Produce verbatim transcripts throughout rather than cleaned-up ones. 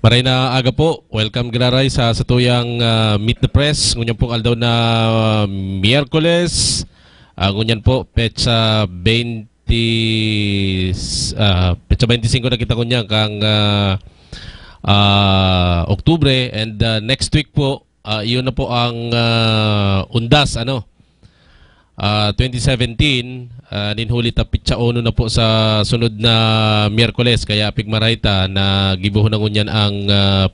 Maray na aga po. Welcome giraray sa satuyang ah, Meet the Press. Ngunyan pong aldaw na Miyerkules. Ah, ngunyan po, petsa twenty, ah, petsa twenty-five na kita ngunyan kang ah, ah, Oktubre. And ah, next week po, ah, yun na po ang ah, undas, ano? Ah, twenty seventeen, ah, nin huli ta petsa uno na po sa sunod na Miyerkules. Kaya pigmaray ta na gibohon na ngunyan ang, ah,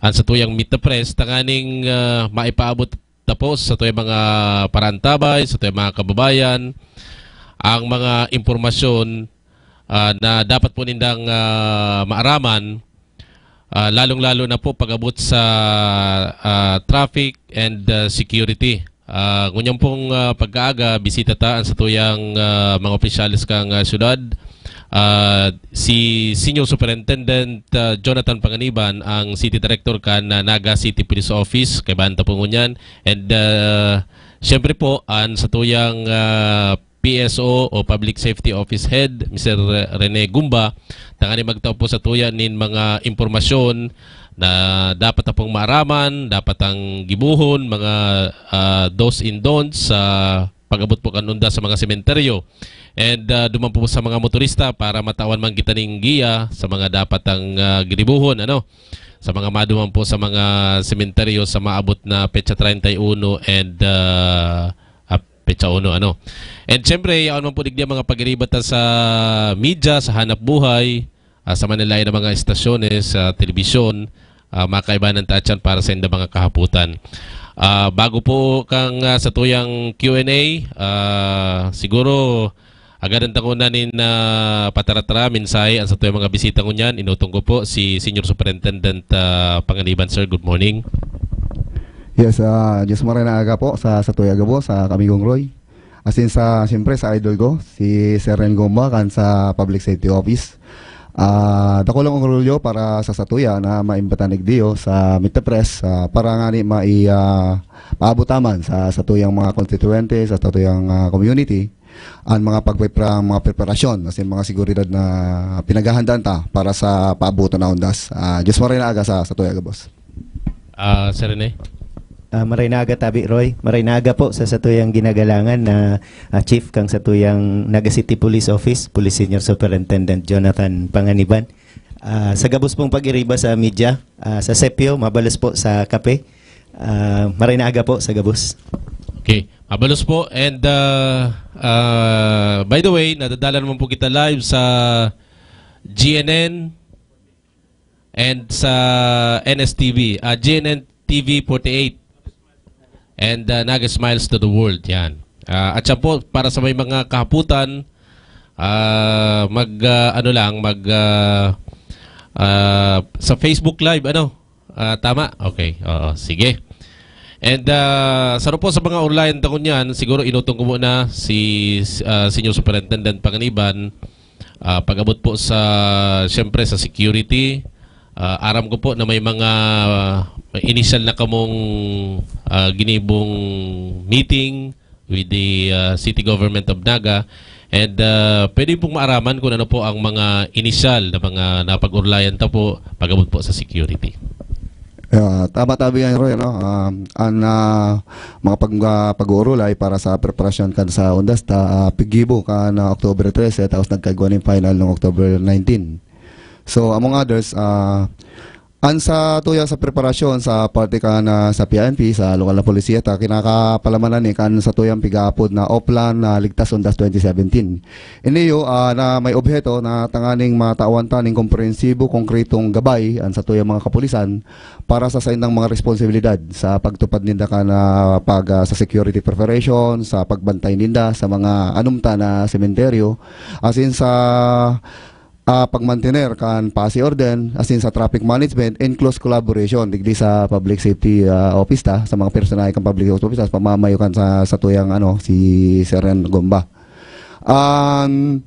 ang satuyang Meet the Press, tanganing ah, maipaabot ta po sa satuyang mga paraantabay, sa satuyang mga kababayan, ang mga impormasyon ah, na dapat po nindang ah, maaraman, ah, lalong-lalo na po pag-abot sa ah, traffic and ah, security. Ah, ngunyan pong ah, pagkaaga, bisita ta ang satuyang ah, mga opisyales kang ah, syudad. Ah, si Senior Superintendent ah, Jonathan Panganiban, ang City Director kan ah, Naga City Police Office, kaibahan ta po ngunyan. And ah, siyempre po, ang satuyang ah, P S O o Public Safety Office Head, Mister Rene Gumba, tanganing magtao po satuya nin mga impormasyon na dapat ta pong maaraman, dapat tang gibohon, mga ah, do's and don'ts sa pag-abot po kan undas sa mga sementeryo. And ah, duman po sa mga motorista para matawan man kita ning giya sa mga dapat tang ah, ginibohon, ano, sa mga maduman po sa mga sementeryo sa maabot na petsa treinta y uno and ah, ah, petsa uno, ano. And siyempre, yaon man po digdi ang mga pag-iriba ta sa media, sa hanap buhay, ah, sa manlaen na mga estasyones, sa telebisyon, ah, makaibanan ta atyan para sa inda mga kahapotan. Ah, bago po kang ah, satuyang Q and A, ah, siguro agadan ta ko na nin ah, pataratara, mensahe ang satuyang mga bisita ngunyan. Inutong ko po si Senior Superintendent ah, Panganiban. Sir, good morning. Yes, ah, Diyos maray na aga po sa satuya gabos, sa Kamigong Roy. Asin sa, siyempre, sa idol ko, si Sir Ren Gomba, kan sa Public Safety Office. Ah, dako lang orgulyo para sa satuya na maimbatan igdiyo sa Meet the Press ah, para ngani mai ah, paabot ta man sa satuyang mga konstituyente, sa satuyang ah, community, ang mga pagprepara, mga preparasyon, asin mga seguridad na pinaghahandaan ta para sa paabotan na undas. Ah, Diyos maray na aga sa satuya gabos. Ah, Sir Rene? Ah, maray na aga, Tabi Roy. Maray na aga po sa satuyang ginagalangan na ah, chief kang satuyang Naga City Police Office, Police Senior Superintendent Jonathan Panganiban. Ah, sa gabos pong pag-iriba sa media, ah, sa Sepio, mabalos po sa kape. Ah, maray na aga po sa gabos. Okay. Mabalos po. And uh, uh, by the way, nadadala naman po kita live sa G N N and sa N S T V, ah, G N N T V forty-eight and uh, Naga Smiles to the World. Yan. Ah, at siya po, para sa may mga kahaputan, ah, mag, ah, ano lang, mag, ah, ah, sa Facebook Live, ano? Ah, tama? Okay, oo, sige. And uh, sa po sa mga orlayan ta ngunyan, siguro inutong ko muna si ah, Senior Superintendent Panganiban, ah, pag-abot po sa, siyempre, sa security. Ah, aram ko po na may mga ah, initial na kamong ah, ginibong meeting with the ah, City Government of Naga. And ah, pwede pong maaraman kung ano po ang mga initial na mga napag-orlayan ta po pag-abot po sa security. Yeah, tama tabi yan, Roy, no? Um, ang ah, mga pag, ah, pag-uurulay para sa preparasyon kan sa undas ta ah, piggibo kan ah, October trese, tapos nagkagwa ning final ng October nineteen. So, among others, ah, ang sa tuya sa preparasyon sa parte kan ah, sa P I N P, sa lokal na polisiya, ta kinakapalamanan ni kan sa tuyang pigaapod na Oplan na Ligtas Undas twenty seventeen. Iniyo ah, na may obheto na tanganing matawan ta ning komprehensibo, konkretong gabay an satuyang mga kapulisan para sa saindang mga responsibilidad sa pagtupad ninda kan ah, pag ah, sa security preparation, sa pagbantay ninda sa mga anumta na sementeryo, asin sa ah, pagmantener kan pasi orden, asin sa traffic management in close collaboration digdi sa public safety ah, office ta, sa mga personahe kan public safety office ta, sa pamamayo kan sa satuyang ano, si Seren Gomba. An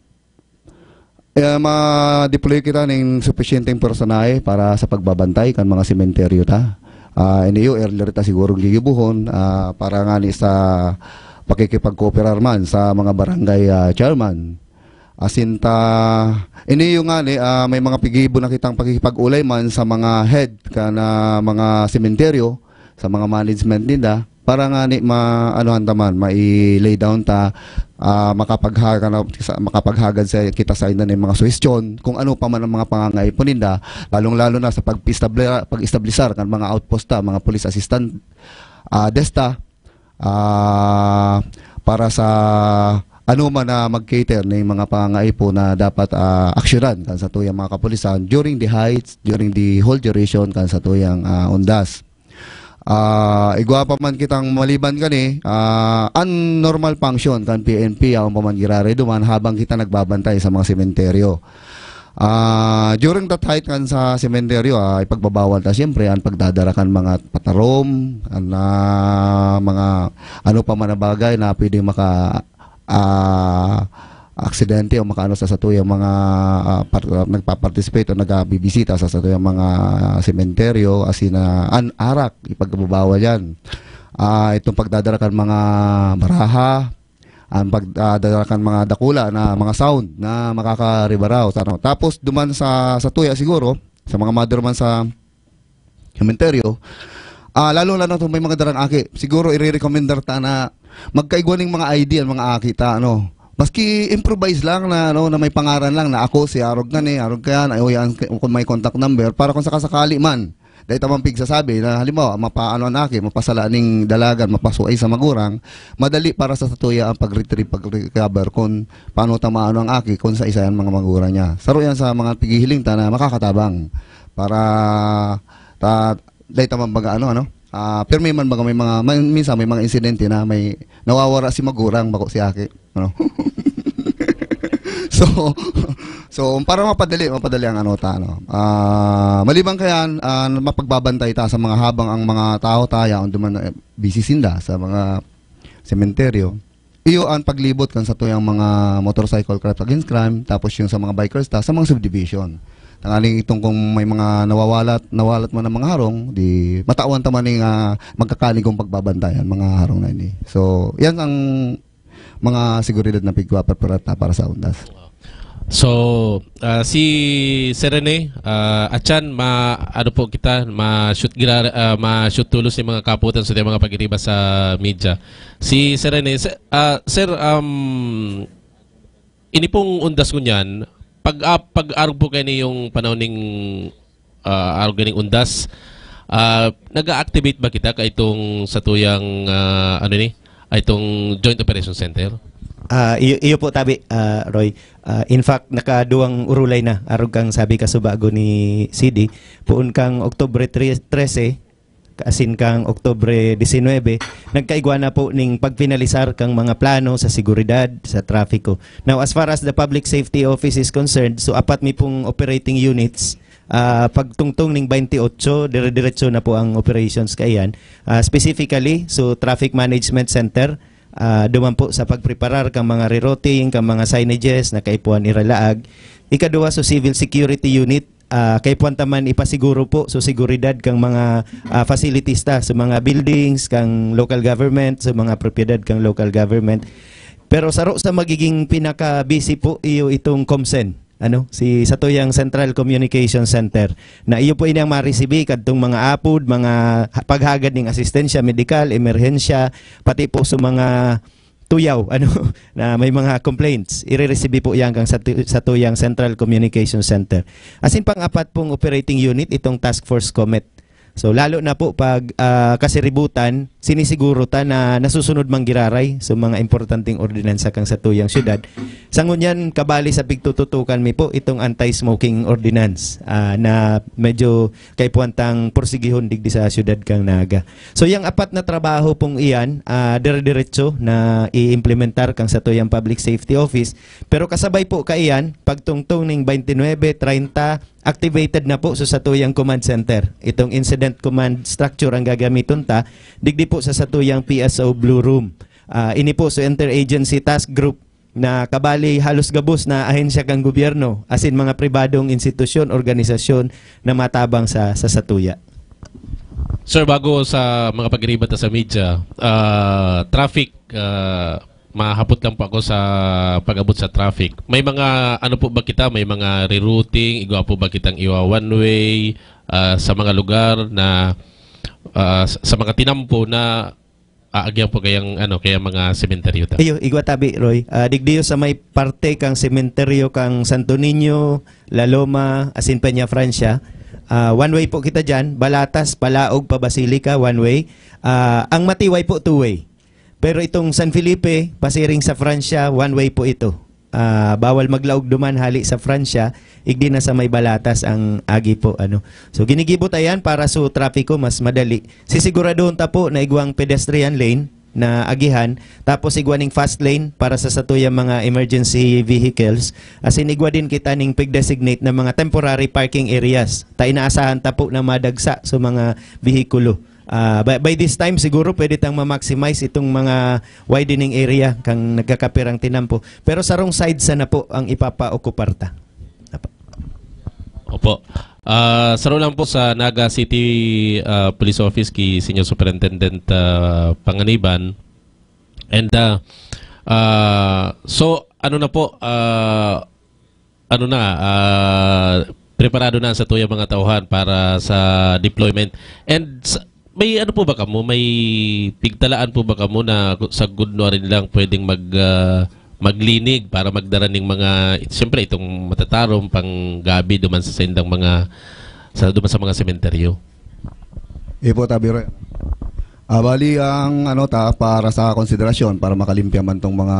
eh, ma-deploy kita ning supisyenteng personahe para sa pagbabantay kan mga sementeryo ta. Ah, iniyo, earlier ta siguro gigibuhon ah, para ngani sa pakikipagkooperar man sa mga barangay ah, chairman. Asin ta, ini yung nga ni, ah, may mga pigibo na kitang pakikipag-ulay man sa mga head kan mga sementeryo, sa mga management ninda, para nga ni ma-, anuhan ta man, mai-lay down ta, ah, makapaghaga na, sa, makapaghagad sa kita sa inda nin mga suhestyon, kung ano pa man ang mga pangangaipo ninda, lalong-lalo na sa pag-establi-, pag-establisar kan mga outpost ta, mga police assistant, ah, desk ta, ah, para sa ano man na mag-cater ning mga pangangaipo na dapat, ah, aksyonan kan satuyang mga kapulisan during the heights, during the whole duration kan satuyang, ah, undas. Ah, igwa pa man kitang maliban kani, ah, an normal function kan P N P yaon pa man giraray duman habang kita nagbabantay sa mga sementeryo. Ah, during that height kan sa sementeryo, ah, ipagbabawal ta siyempre an pagdadara kan mga patarom, an, ah, mga ano pa man na bagay na pwedeng maka, ah, aksidente o makaano sa satuyang mga, ah, par-, ah, nagpa-participate o nagbibisita sa satuyang mga sementeryo, asin na an arak, ipagbabawal yan. Ah, itong pagdadara kan mga baraha, ang pag, ah, dala kan mga dakula na mga sound na makakaribaraw, ano. Tapos duman sa, sa tuya siguro, sa mga mother man sa sementeryo, ah, lalo-lalo na kung may mga darang aki, siguro irerekomendar ta na magkaigwa ning mga I D ang mga aki ta, ano. Maski improvise lang na, ano, na may pangaran lang na ako si arog ngani, arog kayan, ay, o yan, kung may contact number, para kung sakasakali man, dai ta man pigsasabi na, halimbawa, mapaano an aki, mapasala ning dalagan, mapasuay sa magurang, madali para sa satuya ang pag-retrieve, pag-recover kun paano ta maano ang aki kun sa isa yan mga magurang niya. Saro yan sa mga pighihiling ta na makakatabang para ta, dai ta man baga ano, ano, ah, pirmi man baga may mga, may, minsan may mga insidente na may nawawara si magurang, bako si aki. Ano? So, so para mapadali, mapadali ang ano ta, ano. Ah, maliban kayan, ah, mapagbabantay ta sa mga habang ang mga tao ta, yaon duman na, eh, busy sinda sa mga sementeryo. Iyo ang paglibot kan satuyang mga motorcycle crimes against crime, tapos yung sa mga bikers ta, sa mga subdivision. Tanganing itong kung may mga nawawalat, nawalat man ang mga harong, di matawan ta man ning, ah, magkakanigong pagbabantayan mga harong na ini. So, yan ang mga seguridad na pigpapaparata para sa undas. So, ah, si Sir Rene, ah, Achan, ma-, ano po kita, ma-shoot gira-, ah, ma-shoot tulos yung mga kaputan sa mga pagiriba sa media. Si Sir Rene, Sir, ah, Sir, um, ini pong undas ngunyan, pag, ah, pag-arog po kayo yung panahon ning, ah, arog ning undas, ah, nag-a-activate ba kita kaitong satuyang, ah, ano ni, itong Joint Operation Center? Ah, iyo, iyo po, tabi, ah, Roy. Ah, in fact, nakaduwang urulay na, arog kang sabi kasubago ni C D, poon kang Oktubre tre-, trese, asin kang Oktubre disinwebe, nagkaigwa na po ning pagfinalisar kang mga plano sa seguridad, sa trafiko. Now, as far as the Public Safety Office is concerned, so apat mi pong operating units, ah, pagtungtong ning twenty-eight, dire-diretso na po ang operations kaiyan. Ah, specifically, so Traffic Management Center, ah, duman po sa pagpreparar kang mga rerouting, kang mga signages na kaipuhan iralaag. Ikaduwa, so Civil Security Unit, ah, kaipuhan ta man ipasiguro po, so seguridad kang mga, ah, facilities ta, so mga buildings, kang local government, so mga propiedad kang local government. Pero saro sa magiging pinaka-busy po, iyo itong COMCEN. Ano, si satuyang Central Communication Center, na iyo po ini ang maresibi kadtong mga apod, mga ha-, paghagad ning asistensya medikal, emerhensya, pati po sa mga tuyaw, ano, na may mga complaints, ireresebe po yan kang satu-, satuyang Central Communication Center. Asin pang-apat pong operating unit, itong Task Force Comet. So, lalo na po pag, ah, kasiributan, sinisiguro ta na nasusunod man giraray sa mga importanteng ordinansa kang satuyang syudad. Sa ngunyan, kabali sa pigtututukan mi po itong anti-smoking ordinance, ah, na medyo kaipuhan tang porsigihon digdi sa syudad kang Naga. So, yang apat na trabaho pong iyan, ah, dire-diretso na i-implementar kang satuyang Public Safety Office. Pero kasabay po kaiyan, pagtungtong ning twenty-nine, thirty, activated na po sa satuyang command center. Itong incident command structure ang gagamiton ta, digdi po sa satuyang P S O Blue Room. Ah, ini po sa Interagency Task Group na kabali halos gabos na ahensya kan gobyerno, asin mga pribadong institusyon, organisasyon na matabang sa, sa satuya. Sir, bago sa mga pagiribat sa media, ah, traffic, ah, mahapot lang po ako sa pag-abot sa traffic. May mga ano po ba kita, may mga rerouting, igwa po ba kitang iwa one way, ah, sa mga lugar na, ah, sa, sa mga tinampo na aagyan po kayang ano, kaya mga sementeryo ta? Iyo, igwa tabi, Roy. Ah, digdiyo sa may parte kang sementeryo kang Santo Niño, La Loma, asin Peña Francia. Ah, one way po kita dyan, Balatas, Palaog, pa Basilica, one way. Ah, ang Matiway po, two way. Pero itong San Felipe, pasiring sa Francia, one way po ito. Ah, bawal maglaog duman hali sa Francia, igdi na sa may Balatas ang agi po, ano. So, ginigibo ta yan para sa trapiko, mas madali. Sisiguradohon ta po na igwang pedestrian lane na agihan, tapos igwa ning fast lane para sa satuyang mga emergency vehicles. Asin igwa din kita ning pig-designate na mga temporary parking areas. Ta inaasahan ta po na madagsa sa mga vehikulo. Ah, by, by this time, siguro pwede tang ma-maximize itong mga widening area kang nagkakapirang tinampo. Pero sarong side sana po ang ipapaokupar ta. Apo. Opo. Ah, saro lang po sa Naga City, ah, Police Office ki Senior Superintendent, ah, Panganiban. And, ah, ah, so, ano na po, ah, ano na, ah, preparado na sa tuyang mga tauhan para sa deployment. And sa, may ano po ba kamo? May pigtalaan po ba kamo na gu-, sa gudno rin lang pwedeng mag, ah, maglinig para magdara ning mga, siyempre, itong matatarom, panggabi duman sa saindang mga, sa, duman sa mga sementeryo? Ipo, tabi, Roy. Ah, bali, ang ano ta, para sa konsiderasyon, para makalimpya man tong mga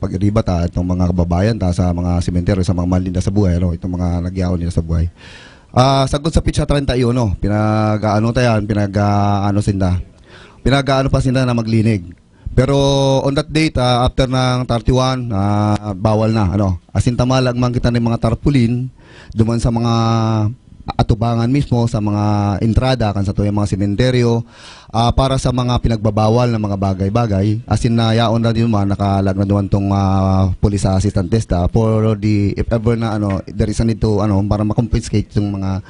pag-iriba ta, itong mga kababayan ta sa mga sementeryo, sa mga mahal ninda sa buhay, ano, itong mga nagyaon nila sa buhay. Ah, sagkod sa petsa treinta y uno, pinag-aano ta yan, pinag-aano sinda. Pinag-aano pa sinda na maglinig. Pero on that date, ah, after ng thirty-one, ah, bawal na, ano. Asin tamalag man kita ng mga tarpaulin, duman sa mga atubangan mismo, sa mga entrada, kan sa tuyang mga sementeryo, ah, para sa mga pinagbabawal na mga bagay-bagay. Asin na yaon na din man, nakalag na duman tong, ah, police assistance ta for the, if ever na, ano, there is a need to, ano, para ma-confiscate yung mga,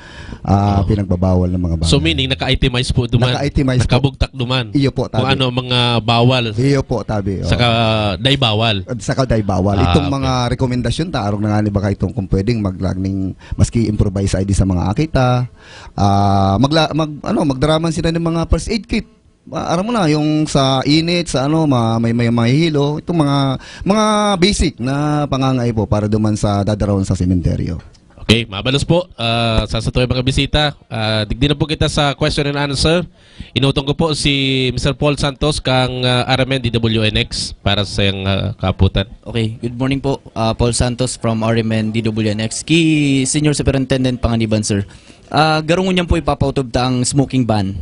ah, Oo. pinagbabawal na mga bagay. So, meaning, naka-itemize po duman? Naka-itemize po. Nakabugtak duman? Iyo po, Kung tabi. ano ang mga bawal? Iyo po, tabi. Oo. Saka, day bawal? At saka day bawal. Ah, Itong okay. mga rekomendasyon ta, arog na nga ni baka itong kung pwedeng maglagning maski improvise I D sa mga akita. Ah, magla-, mag-, ano, magdraman sila ng mga first aid kit. Ah, aram mo na, yung sa init, sa ano, ma-, may, may mahihilo. Itong mga, mga basic na pangangaipo para duman sa dadarawon sa sementeryo. Okay, mabalos po, ah, sa satuloy mga bisita. Ah, digdi na po kita sa question and answer. Inutong ko po si Mister Paul Santos kang, ah, R M N D W N X para sa iyang, ah, kaputan. Okay, good morning po. Ah, Paul Santos from R M N D W N X. Ki Senior Superintendent Panganiban, sir. Ah, garo ngunyan po ipapautob ta ang smoking ban.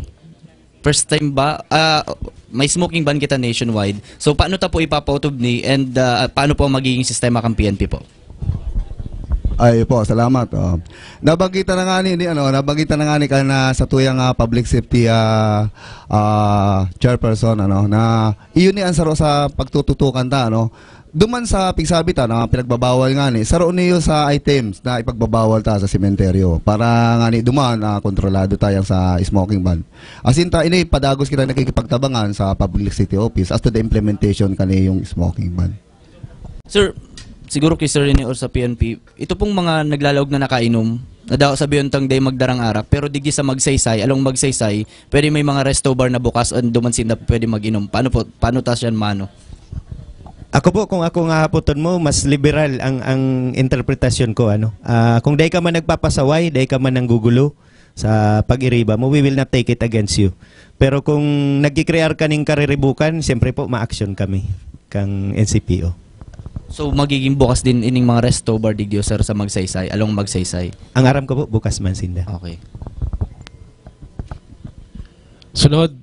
First time ba? Ah, may smoking ban kita nationwide. So, paano ta po ipapautob ni and, ah, paano po ang magiging sistema kang P N P po? Ay po, salamat. Oh. Nabanggitan na nga ni, ni, ano, nabanggitan na nga ni ka na sa tuyang, ah, public safety, ah, ah, chairperson, ano, na iyon ni ang saro sa pagtututukan ta, ano. Duman sa pigsabi ta na pinagbabawal nga ni, saro niyo sa items na ipagbabawal ta sa sementeryo para nga ni duman, ah, kontrolado tayang sa smoking ban. Asin ta, ini padagos kita nakikipagtabangan sa Public Safety Office as to the implementation kani yung smoking ban. Sir, siguro kay Sir Rene or sa P N P, ito pong mga naglalaog na nakainom, na daw sabihin tang day magdarang arak, pero digdi sa Magsaysay, along Magsaysay, pwede may mga resto bar na bukas and duman sinda pwede mag-inom. Paano po? Paano ta siya maano? Ako po, kung ako nga hapoton mo, mas liberal ang, ang interpretasyon ko, ano. Ah, kung day ka man nagpapasaway, day ka man nanggugulo sa pag-iriba mo, we will not take it against you. Pero kung nagkikrear ka ning kariribukan, siyempre po, ma-action kami, kang N C P O. So, magiging bukas din ining mga resto bar digdi, sir, sa Magsaysay, along Magsaysay? Ang aram ko po, bukas man sinda. Okay. Sunod,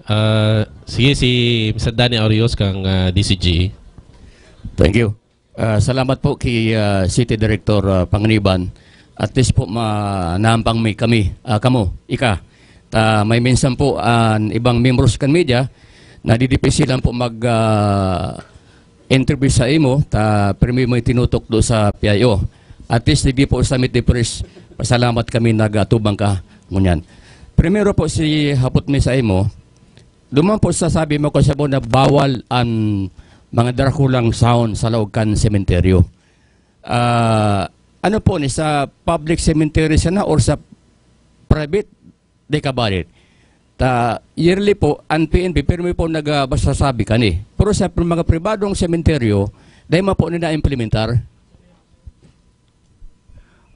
ah, sige, si Mister Danny Arios kang, ah, D C G. Thank you. Ah, salamat po kay, ah, City Director, ah, Panganiban. At least po, ma-, nahampang mi kami, ah, kamo, ika. Ta, may minsan po, an ibang membros kan media, nadidipisilan po mag, ah, interview sa imo, ta, pirmi mo itinutok do sa P I O. At least, digdi po sa Meet the Press, pasalamat kami nagatubang ka ngunyan. Primero po, si hapot mi sa imo, duman po sa sabi mo, kasi po na bawal an mga darakulang sound sa laog kan sementeryo. Ah, ano po ni, sa public cemetery sana or sa private, di kabalit. Ta, yearly po, ang P N P, pirmi po nag, ah, masasabi kani. Pero sa mga pribadong sementeryo, dahil man po nila implementar.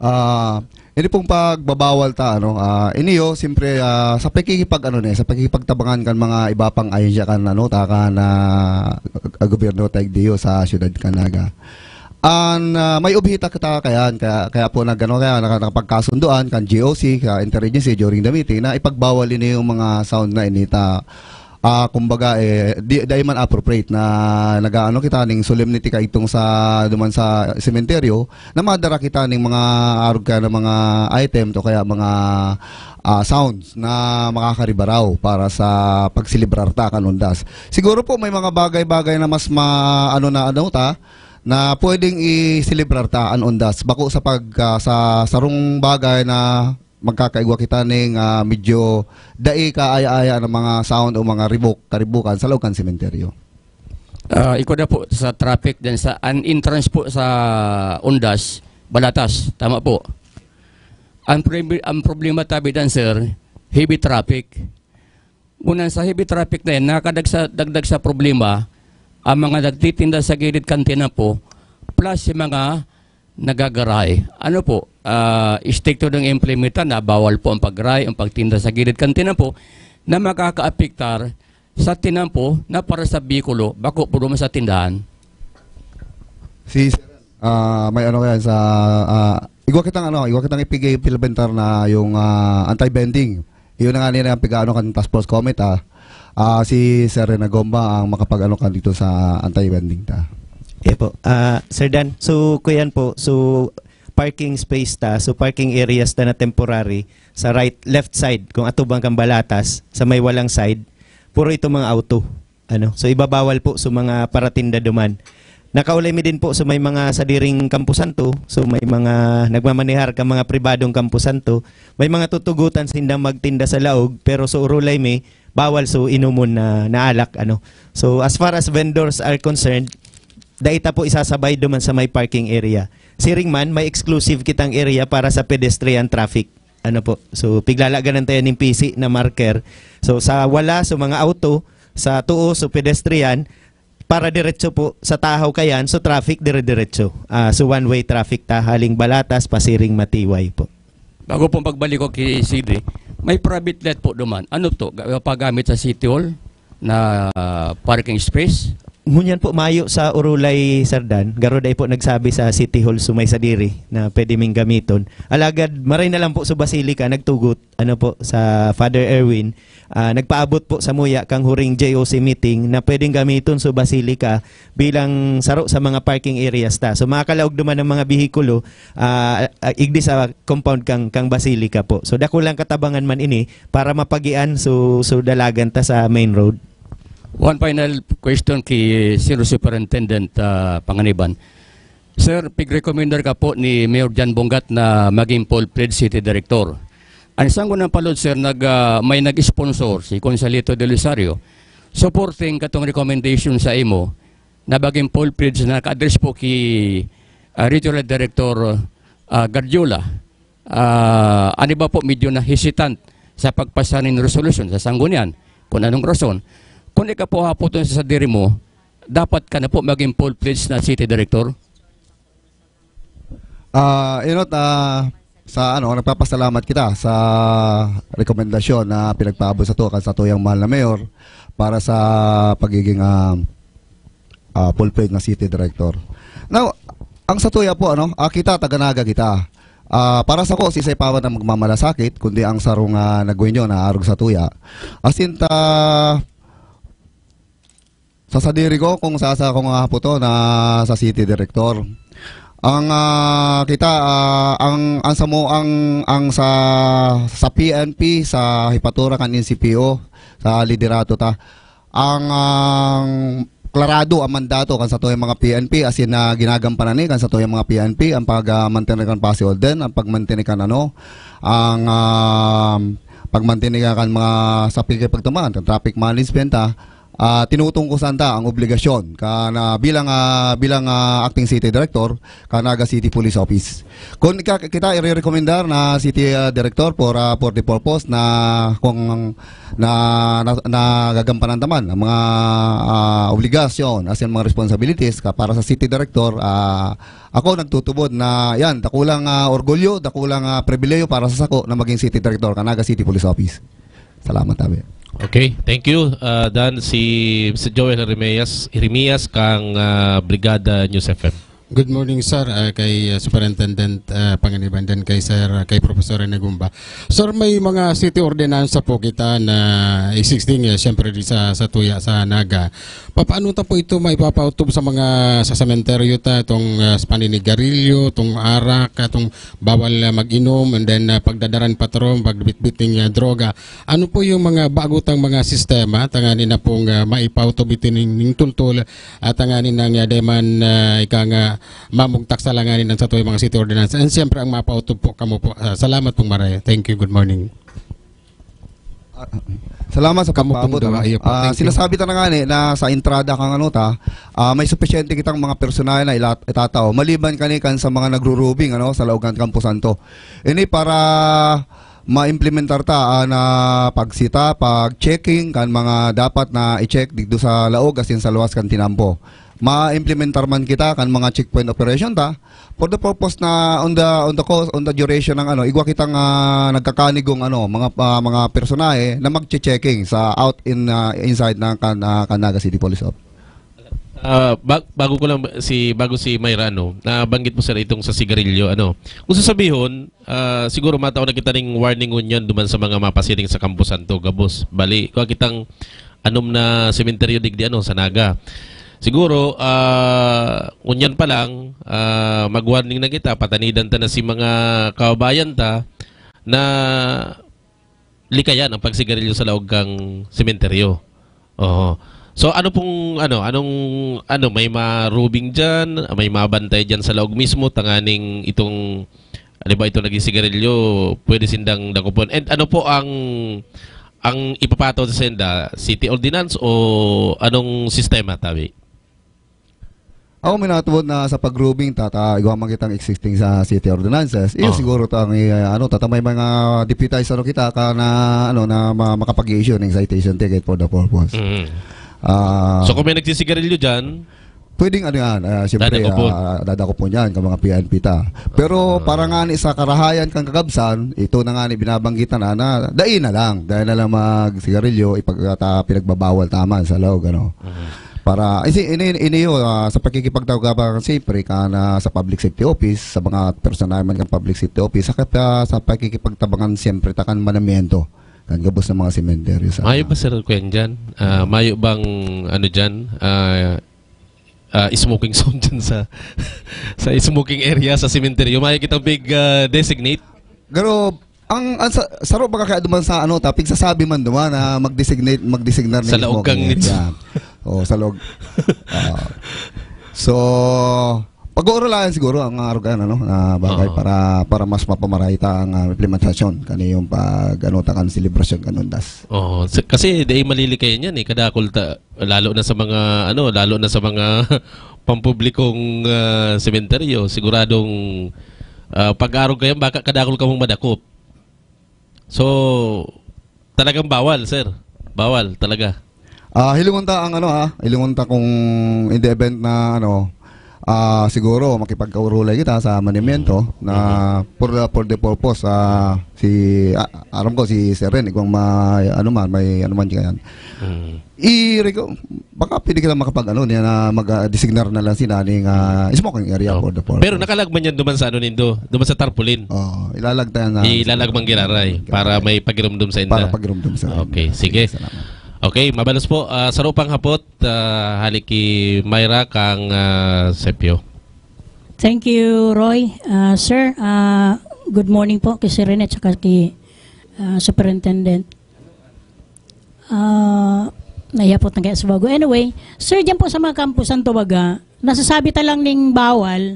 Ah, ini pong pagbabawal ta, ano, ah, iniyo, siyempre, ah, sa pakikipag-, ano ni, sa pakikipagtabangan kan mga iba pang ahensya kan, ano, ta, kan, ah, gobyerno ta igdiyo sa siyudad kan Naga. An, ah, may obhita kita kayan, kaya, kaya po nag-, ano, kaya naka-, nakapagkasundoan kan G O C, ka interagency during the meeting, na ipagbawal ini yung mga sound na ini ta, ah, kumbaga, eh, di, dai man appropriate na nag-aano kita ning solemnity kaidtong sa, duman sa sementeryo, na madara kita ning mga arog ka na mga item o kaya mga, ah, sounds na makakaribaraw para sa pagselebrar ta kan Undas. Siguro po may mga bagay-bagay na mas ma-, ano na, ano ta, na pwedeng i-selebrar ta an Undas. Bako sa pag, ah, sa sarong bagay na magkakaigwa kita ning, ah, medyo dai kaaya-aya na mga sound o mga ribok, karibukan sa laog kan sementeryo. Ah, iko na po sa traffic din sa an entrance po sa Undas, Balatas, tama po. Ang prob-, ang problema tabi dan, sir, heavy traffic. Ngunyan sa heavy traffic na yan, nakadagsa-, dagdag sa problema ang mga nagtitinda sa gilid kan tinampo plus yung mga nagagaray. Ano po, ah, istrikto ng implementa na bawal po ang paggaray, ang pagtinda sa gilid kan tinampo na makakaapektar sa tinampo na para sa bikulo, bako po naman sa tindahan. Si Sir, ah, may ano kaya sa, ah, igwa kitang ano, igwa kitang ipig-implementar na yung, ah, anti-vending. Yun na nga nila ang pig-ano kan task force committee, ah. Ah, si Sir Rene Gomba ang makapag-ano kan dito sa anti-vending ta. Yeah po. Ah, Sir Dan, so kuyan po, so parking space ta, so parking areas ta na temporary sa right, left side, kung atubang kan Balatas, sa may walang side, puro ito mga auto. Ano, so ibabawal po sa mga paratinda duman. Nakaulay mi din po sa may mga sadiring kamposanto, so may mga nagmamanehar ka mga pribadong kamposanto, may mga tutugutan sindang magtinda sa laog, pero so urulay mi, bawal so inumon na, na alak, ano. So as far as vendors are concerned, dai ta po isasabay duman sa may parking area. Siring man, may exclusive kitang area para sa pedestrian traffic. Ano po? So, piglalagan tayo ning pisi na marker. So, sa wala, so mga auto, sa tuo, so pedestrian, para diretso po sa tahaw kayan, so traffic dire-diretso. Ah, so one-way traffic ta, haling Balatas, pasiring Matiway po. Bago pong pagbalik ko kay Sidri, may private lot po duman. Ano to? Ga-, pagamit sa City Hall na, ah, parking space? Ngunyan po, mayo sa Urulay, Sir Dan. Garo dai po nagsabi sa City Hall, sumay sa diri, na pwede ming gamiton. Alagad, maray na lang po sa Basilica, nagtugot, ano po, sa Father Erwin, ah, nagpaabot po sa muya kang huring J O C meeting na pwedeng gamiton sa Basilica bilang saro sa mga parking areas ta. So, makakalaog duman ang mga bihikulo, ah, ah, igdi sa compound kang, kang Basilica po. So, dakulang katabangan man ini para mapagian so, so dalagan ta sa main road. One final question kay Sir Superintendent, ah, Panganiban. Sir, pigrekomendar ka po ni Mayor John Bongat na maging full-fledged city director. Ang sanggo ng palod, sir, nag, ah, may nag-sponsor, si Consalito Del Rosario, supporting katong recommendation sa imo na maging full-fledged na naka-address po kay, ah, Regional Director, ah, Guardiola. Ah, ano ba po, medyo na-hesitant sa pagpasa nin resolusyon sa sanggo niyan? Kung anong rason? Kung ikaw po hapoton sa sadiri mo, dapat ka na po maging full-fledged na city director? Ah, inot, ah, sa ano, nagpapasalamat kita sa rekomendasyon na pinagpaabot sa to kan satuyang mahal na mayor para sa pagiging, ah, ah, full-fledged na city director. Now, ang satuya po, ano, ah, kita, taga Naga kita. Ah, para sa ko, si Isay Pawan ang magmamalasakit, kundi ang sarong, ah, nagwinyo na arog satuya. As in, ta, sa sadiri ko, kung sasa ko nga hapoton na sa city director. Ang, ah, kita, ah, ang, ang samo, ang, ang sa, sa P N P, sa hipatura kan N C P O, sa liderato ta, ang, ang klarado ang mandato kan satuyang mga P N P, asin na ginagampanan ni kan satuyang mga P N P ang pag, ah, mantener kan pasi orden, ang pagmantener kan ano, ang, ah, pagmantener kan mga sa pagtuman kan traffic management, ah, ah, tinutungkusan ta ang obligasyon ka na bilang, ah, bilang, ah, acting city director ka Naga City Police Office. Kung ika-, kita irerekomendar na city, ah, director for, ah, for the purpose na kung na, na, nagagampanan ta man ang mga, ah, obligasyon as in mga responsibilities ka para sa city director, ah, ako nagtutubod na yan, dakulang, ah, orgulyo, dakulang, ah, pribilehiyo para sa sako na maging city director ka Naga City Police Office. Salamat, Abe. Okay, thank you. Uh, Dan, si Mister Joel Jeremias, Jeremias kang uh, Brigada News F M. Good morning, sir, uh, kay uh, Superintendent uh, Panganiban, din kay Sir, uh, kay Professor Rene Gumba. Sir, may mga city ordinansa po kita na existing, uh, siyempre, di sa, sa Tuya, sa Naga. Papaano ta po ito maipapautob sa mga, sa sementeryo ta, itong uh, paninigarilyo, itong arak, itong bawal uh, mag-inom, and then uh, pagdadaran patron, pagbitbit ng uh, droga. Ano po yung mga bago tang mga sistema, tanganin na pong uh, maipautob ito ning, ning tultol, at tanganin na nga, di man uh, ika nga, mamugtak sa langanin ang satoy mga city ordinance. And siyempre, ang mapautob po, kamo po. Uh, salamat pong maray. Thank you. Good morning. Ah, salamat sa pagpaabot. Ano? Ah, sinasabi ta na nga ni na sa entrada kang ano ta, ah, may supisyente kitang mga personahe na ilat itatao maliban kani kan sa mga nagrurubing ano sa laog kan Campo Santo. Ini para maimplementar ta ah, na pagsita, pag-checking kan mga dapat na i-check digdo sa laog asin sa luwas kan tinampo. Maimplementar man kita kan mga checkpoint operation ta for the purpose na on the on the course, on the duration ng ano, igwa kitang ah, nagkakanigong ano, mga ah, mga personahe na magche-checking sa out in ah, inside ng kan ah, Canaga City Police Office. Ah, bag- bago ko lang si bago si Myra ano, nabanggit mo sir itong sa sigarilyo ano. Kung sasabihon, ah, siguro matao na kita ning warning ngunyan duman sa mga mapasiring sa Campo Santo, gabos. Bali, kung kitang anom na sementeryo digdi ano sa Naga. Siguro ah, ngunyan pa lang ah, mag-warning na kita, patanidan ta na si mga kababayan ta na likayan ang pagsigarilyo sa laog kang sementeryo. Oo. So ano pong ano, anong ano, may marubing diyan, may mabantay diyan sa laog mismo tanganing itong halimbawa itong naging sigarilyo, pwede sindang dakopon. And ano po ang ang ipapataw sa senda, city ordinance o anong sistema tabi? Ako minatubod na sa pag-grooming tata igwa man kitang existing sa city ordinances. Iyo oh. Siguro ta ang uh, ano tata may mga deputized ano kita ka na ano na ma- makapag-issue ng citation ticket for the purpose. Mm. Uh, so kung may nagsisigarilyo diyan, pwedeng ano yan, uh, siyempre dadakopon. Uh, dadakopon yan ka mga P N P ta. Pero uh, para nga ni sa karahayan kang kagabsan, ito na nga ni binabanggitan na, na dai na lang, dai na lang magsigarilyo ipagkata pinagbabawal taman sa loob ano. Uh-huh. Para ini ini ini uh, sa pakikipagtawagan siyempre kan uh, sa public safety office, sa mga personal man kan public safety office, sa uh, sa pakikipagtabangan siyempre ta kan manamiento kan gabos ng mga sementeryo sa Mayo ba sir kuyan diyan? Uh, mayo bang ano diyan? Uh, uh, smoking zone diyan sa sa smoking area sa sementeryo? Mayo kitang big uh, designate? Pero ang, ang sa, saro baga kaya duman sa ano ta pigsasabi man duman na mag-designate mag-designar sa laog kang nitsa. Oh, sa laog. Uh, so pag-uurulayan siguro ang arugan ano na bagay uh-huh. para para mas mapamaray ta ang uh, implementasyon kaniyong pag ano ta kan selebrasyon kan undas. Oh, kasi dai malilikayan yan eh kadakol ta lalo na sa mga ano lalo na sa mga pampublikong uh, sementeryo siguradong uh, pag-arog kayan baka kadakol kamong madakop. So, talagang bawal, sir. Bawal talaga. Ah, uh, hilingon ta ang ano ha, hilingon ta kung in the event na ano, ah uh, siguro makipagkaurulay kita sa manimiento mm-hmm. na mm-hmm. for the, for the purpose ah uh, si uh, aram ko si Sir Ren igwang may ano man may ano man diyan. Mm. I baka pwede kita makapag ano niya na mag-designar na lang sila ning uh, smoking area oh. for the purpose. Pero nakalagman yan duman sa ano nindo, duman sa tarpaulin. Oh, ilalagtayan na. Ilalagman giraray para may pagirumdum sa inda. Para pagirumdum sa. Okay, sige. Okay, mabalos po. Uh, sarupang hapot, uh, hali ki Myra kang uh, Sepio. Thank you, Roy. Uh, sir, uh, good morning po kay Sir Rene at saka kay uh, Superintendent. Uh, nahiyapot na kaya sa bago. Anyway, sir, dyan po sa mga kampusan, tubaga, nasasabi ta lang ning bawal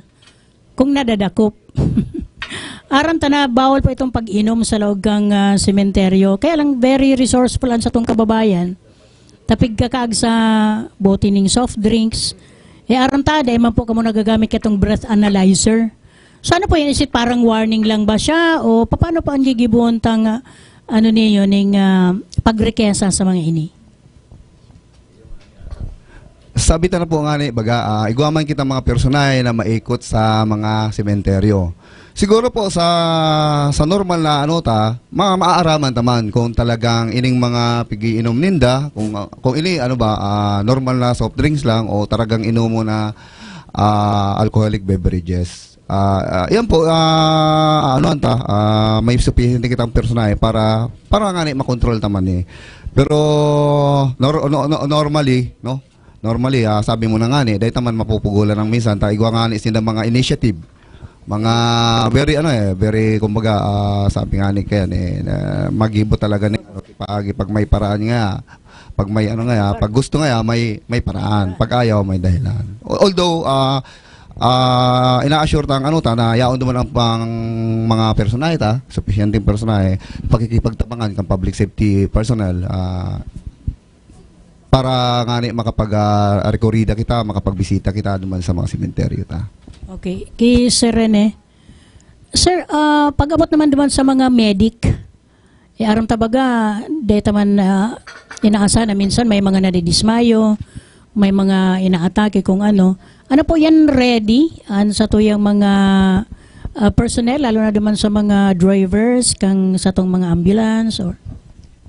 kung nadadakop. Aram ta na bawal po itong pag-inom sa laog kang uh, sementeryo. Kaya lang very resourceful ang satong kababayan. tapig kakaag sa bote ning soft drinks. Eh, aram ta, dai man po kamo nagagamit katong breath analyzer. So, ano po yan? Is it parang warning lang ba siya? O paano po ang gigibuon tang, ah, ano niyo, ning, ah, pagrekesa sa mga ini? Sabi ta na po nga ni, baga, ah, igwa man kita mga personahe na maikot sa mga sementeryo. Siguro po sa sa normal na ano ta, ma maaaraman ta man kung talagang ining mga pigiinom ninda, kung kung ini ano ba, ah, normal na soft drinks lang o talagang inom mo na, ah, alcoholic beverages. Ah, ah, yan po, ah, ano ta, ah, may sufficient kitang personahe para para nga ni makontrol ta man eh. Pero nor- no- no- normally, no? Normally, ah, sabi mo na nga ni, dahil ta man mapupugulan ng minsan, ta igwa nga ni sinda mga initiative. Mga very ano eh, very kumbaga ah, sabi nga ni kaya ni na maghibo talaga ni ano, pag, pag may paraan nga, pag may ano nga, pag gusto nga may may paraan, pag ayaw may dahilan. Although ah ah ina-assure tang ano ta na yaon duman ang pang mga personahe ta, supisyenteng personahe, pakikipagtabangan kang public safety personnel ah para nga ni makapag ah, rekorida kita, makapagbisita kita duman sa mga sementeryo ta. Okay. Ki Sir Rene. Sir, ah, pag-abot naman duman sa mga medic, eh, aram ta baga, deta man ah, inaasa na minsan may mga nadidismayo, may mga inaatake kung ano. Ano po yan ready an satuyang mga ah, personnel, lalo na duman sa mga drivers, kang satong mga ambulance or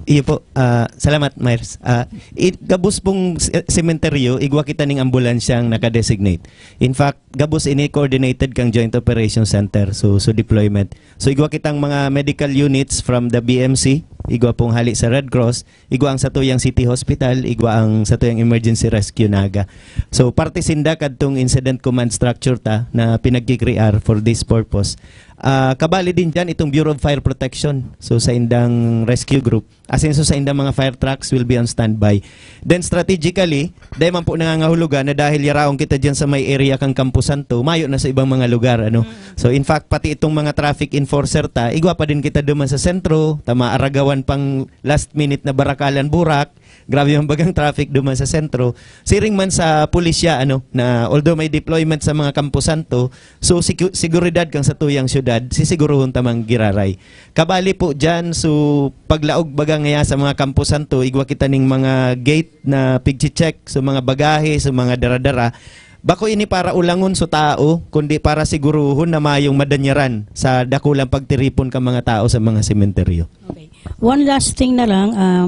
Iyo po. Ah, salamat, Myers. Ah, i- gabos pong se- sementeryo, igwa kita ning ambulansyang naka-designate. In fact, gabos ini coordinated kang Joint Operations Center, so, so deployment. So, igwa kitang mga medical units from the B M C, igwa pong hali sa Red Cross, igwa ang satuyang City Hospital, igwa ang satuyang Emergency Rescue Naga. So, parte sinda kadtong incident command structure ta na pinagkikrear for this purpose. Ah, kabali din dyan itong Bureau of Fire Protection. So, sa indang rescue group, asin so sa indang mga fire trucks will be on standby. Then strategically, dahil man po nangangahulugan na dahil yaraon kita dyan sa may area kang Campo Santo, mayo na sa ibang mga lugar, ano. So in fact, pati itong mga traffic enforcer ta, igwa pa din kita duman sa sentro, ta maaragawan pang last minute na barakalan burak, grabe yung bagang traffic duman sa sentro. Siring man sa pulisya, ano, na although may deployment sa mga Campo Santo, so siku- seguridad kang sa tuyang syudad, sisiguruhon tamang giraray. Kabali po dyan, so paglaog baga ngaya sa mga Campo Santo, igwa kita ning mga gate na pigche-check, so mga bagahe, so mga dara-dara. Bako ini para ulangon sa tao, kundi para siguruhon na mayong madanyaran sa dakulang pagtiripon ka mga tao sa mga sementeryo. Okay. One last thing na lang, um,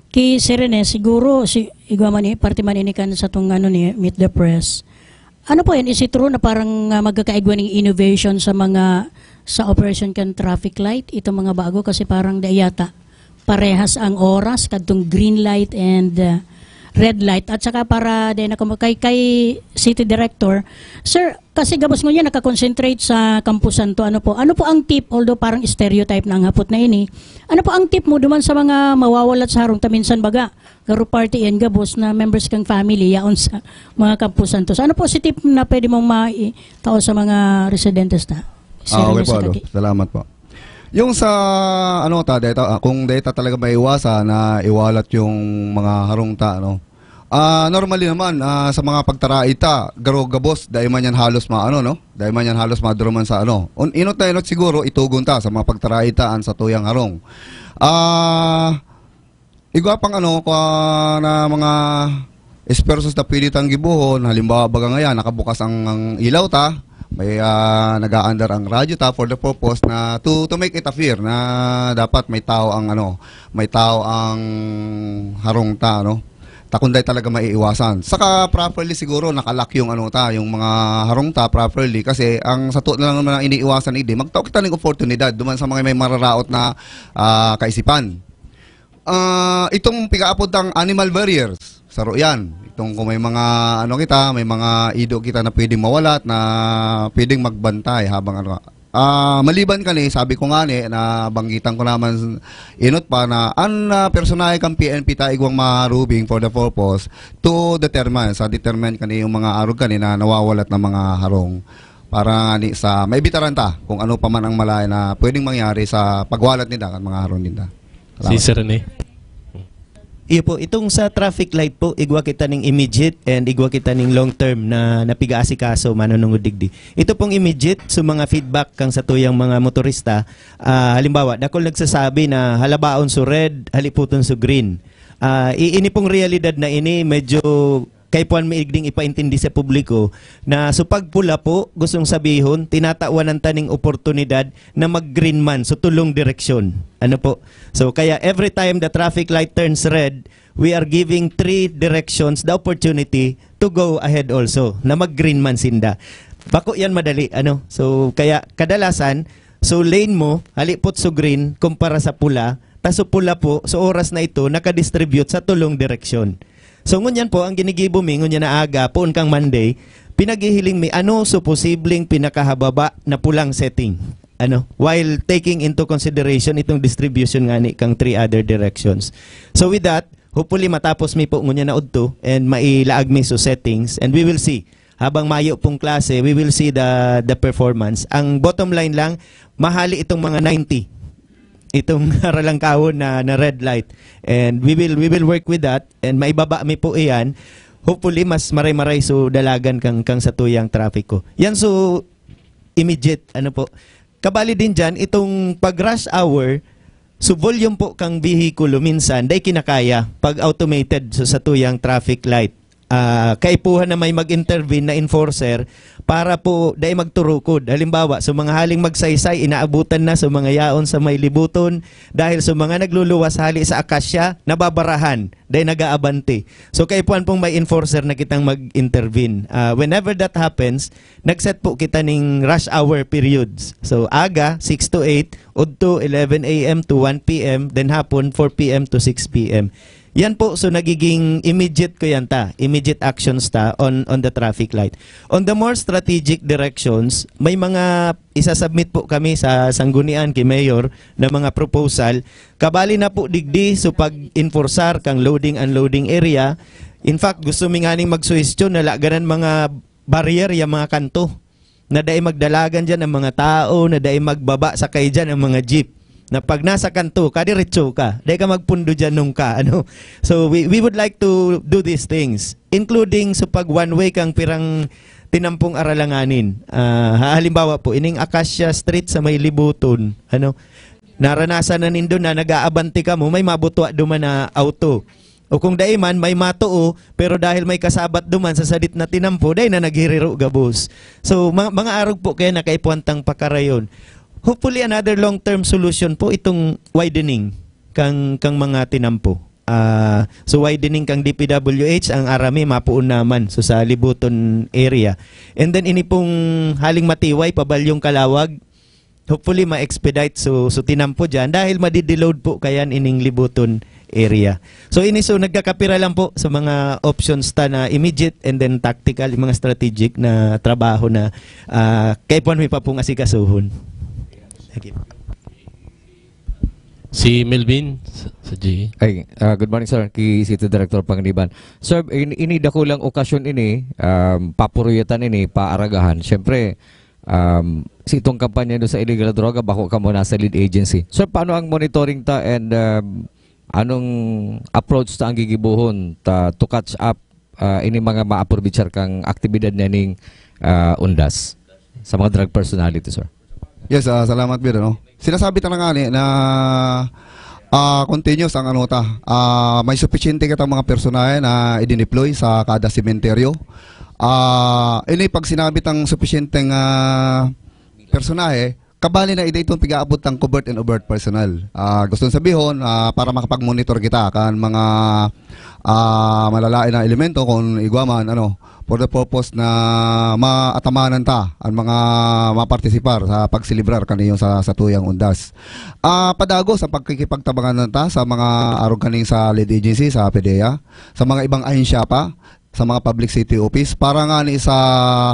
ki Sir Rene, siguro, si, igwa man eh, parte man ini kan sa tong ano ni Meet the Press. Ano po yan? Is it true na parang uh, magkakaigwa ng innovation sa mga sa operation kan traffic light? Itong mga bago kasi parang da yata parehas ang oras kadtong green light and uh, red light. At saka para din ako kay, kay City Director, Sir, kasi gabos ngunyan nakakonsentrate sa Campo Santo. Ano po? Ano po ang tip? Although parang stereotype na ang hapot na ini. Ano po ang tip mo duman sa mga mawawalat sa harong ta minsan baga? Garo party yan gabos na members kang family yaon sa mga Campo Santo. So, ano po si tip na pwede mong maitao sa mga residentes ta? Ah, okay po, Alo. Salamat po. Yung sa ano ta deta ah, kung deta talaga maiwasan na iwalat yung mga harong ta ano. Ah, normally naman ah, sa mga pagtaraay ta, garo gabos dai man yan halos maano no. Dai man yan halos maduruman sa ano. Un, inot na inot siguro itugon ta sa mga pagtaraay ta an sa tuyang harong. Ah, igwa pang ano kwa na mga esfuerzos na pwede tang gibohon. Halimbawa baga ngayan nakabukas ang, ang ilaw ta, may ah, nag-aandar ang radyo ta for the purpose na to to make it appear na dapat may tao ang ano, may tao ang harong ta ano. Ta kung dai talaga maiiwasan. Saka properly siguro nakalak yung ano ta, yung mga harong ta properly kasi ang sato na lang naman ang iniiwasan idi magtao kita ning oportunidad duman sa mga may mararaot na ah, kaisipan. Ah, itong pigaapod tang animal barriers, saro yan. Itong kung may mga ano kita, may mga ido kita na pwedeng mawalat na pwedeng magbantay habang ano. Ah, maliban kani, sabi ko nga ni, na banggitan ko naman inot pa na an ah, personahe kan P N P ta igwang marubing for the purpose to determine, sa determine kani yung mga arog kani na nawawalat na mga harong para nga ni sa maibitaran ta kung ano pa man ang malay na pwedeng mangyari sa pagwalat ninda kan mga harong ninda. Si Sir Rene. Iyo po, itong sa traffic light po, igwa kita ning immediate and igwa kita ning long term na napigaasikaso manunungod digdi. Ito pong immediate, so mga feedback kang satuyang mga motorista, ah, halimbawa, dakul nagsasabi na halabaon so red, haliputon so green. Ah, i-, ini pong realidad na ini, medyo kaipuhan mi igding ipaintindi sa publiko na so pagpula po, gustong sabihon, tinatawanan ta ning oportunidad na mag-green man, so tulong direksyon. Ano po? So kaya every time the traffic light turns red, we are giving three directions the opportunity to go ahead also, na mag-green man sinda. Bako yan madali, ano? So kaya kadalasan, so lane mo, halipot so green kumpara sa pula, ta so pula po, so oras na ito, nakadistribute sa tulong direksyon. So ngunyan po, ang ginigibo mi, ngunyan na aga, poon kang Monday, pinaghihiling mi ano so posibleng pinakahababa na pulang setting. Ano, while taking into consideration itong distribution nga ni kang three other directions. So with that, hopefully matapos mi po ngunyan na udto and mailaag mi so settings and we will see. Habang mayo pong klase, we will see the, the performance. Ang bottom line lang, mahali itong mga ninety. Itong haralangkahon na, na red light. And we will, we will work with that and maibaba mi po iyan. Hopefully, mas maray-maray so dalagan kang, kang satuyang trafiko. Yan so immediate, ano po. Kabali din dyan, itong pag rush hour, so volume po kang vehikulo minsan, dai kinakaya pag automated so satuyang traffic light. Ah, kaipuhan na may mag-intervene na enforcer para po dai magturukod. Halimbawa, so mga haling magsaysay, inaabutan na so mga yaon sa may libuton dahil so mga nagluluwas hali sa akasya, nababarahan, dai nag-aabante. So kaipuhan pong may enforcer na kitang mag-intervene. Ah, whenever that happens, nag-set po kita ning rush hour periods. So aga, six to eight, udto eleven a m to one p m, then hapon, four p m to six p m. Yan po, so nagiging immediate ko yan ta, immediate actions ta on, on the traffic light. On the more strategic directions, may mga isasubmit po kami sa sanggunian ki Mayor na mga proposal. Kabali na po digdi, so pag-enforcear kang loading unloading area. In fact, gusto mi nganing magsuhestyon na laganan mga barrier yung mga kanto na dai magdalagan diyan ang mga tao, na dai magbaba sakay diyan ang mga jeep. Na pag nasa kanto ka, diretso ka. Dai ka magpundo diyan nung ka, ano. So we, we would like to do these things, including sa pag one way kang pirang tinampong aralanganin. Ah, ha-, halimbawa po, ining Acacia Street sa may Libuton, ano, naranasan na nindo na nag-aabante ka mo, may mabutwa duman na auto. O kung dai man, may matuo, pero dahil may kasabat duman sa sadit na tinampo, dai na naghiriro gabos. So, ma-, mga arog po kaya na kaipuhan tang pakarayon. Hopefully, another long-term solution po itong widening kang, kang mga tinampo. Ah, so, widening kang D P W H, ang arami, mapuon naman. So, sa Libuton area. And then, ini pong haling Matiway, pabalyong Kalawag, hopefully, ma-expedite so, so tinampo dyan dahil madideload po kayan ining Libuton area. So, ini, so, nagkakapira lang po sa mga options ta na immediate and then tactical, yung mga strategic na trabaho na, ah, kaipuhan mi pa pong asikasuhon. Thank you. Si Melvin, sa, sa G E. Ay, ah, good morning, sir. Ki City Director Panganiban. Sir, in-, ini dakulang okasyon ini, um, papuruyatan ini, paaragahan. Siyempre, um, si itong kampanya do sa illegal droga, bako kamo nasa lead agency. Sir, paano ang monitoring ta and, um, anong approach ta ang gigibohon ta to catch up, ah, ini mga maapurbichar kang aktibidad na ning, ah, undas sa mga drug personality, sir? Yes, ah, salamat, Bid, ano. Sinasabi ta na nga ni na, ah, continuous ang ano ta. Ah, may supisyente kitang mga personahe na idineploy sa kada sementeryo. Ah, ini pag sinabi tang supisyenteng, ah, personahe, kabali na ida itong pigaabot ng covert and overt personnel. Ah, gustong sabihon, ah, para makapag-monitor kita kan mga, ah, malalain na elemento kung igwa man, ano, for the purpose na maatamanan ta ang mga mapartisipar sa pagselebrar kaniyo sa, sa tuyang undas. Ah, padagos ang pagkikipagtabangan ta sa mga arog kaning sa lead agency, sa PDEA, sa mga ibang ahensya pa, sa mga public safety office, para nga ni sa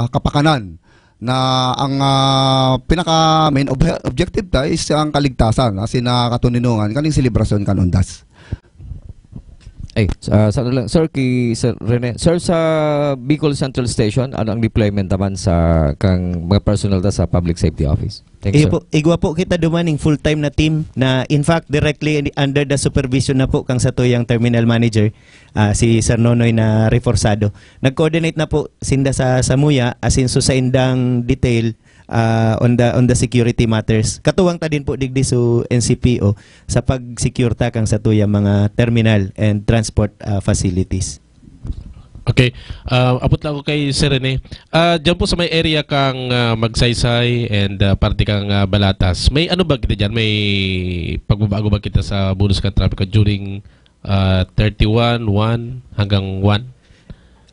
kapakanan na ang, ah, pinaka main ob-, objective ta is ang kaligtasan, as in, ah, katoninongan kaning selebrasyon kan undas. Ay, ah, sa ano lang, sir, kay Sir Rene. Sir, sa Bicol Central Station, ano ang deployment naman sa kang mga personnel ta sa Public Safety Office? Thank you, Iyo sir. po, igwa po kita duman ning full-time na team na, in fact, directly under the supervision na po kang satuyang terminal manager, ah, si Sir Nonoy na reforsado. Nag-coordinate na po sinda sa samuya, asin so sa indang detail, ah, on the, on the security matters. Katuwang ta din po digdi so N C P O sa pag-secure ta kang satuyang mga terminal and transport, ah, facilities. Okay. Ah, abot lang ako kay Sir Rene. Ah, diyan po sa may area kang, ah, Magsaysay and, ah, parte kang, ah, Balatas. May ano ba kita diyan? May pagbabago ba kita sa bonus ka traffic during, ah, thirty-one, one hanggang one?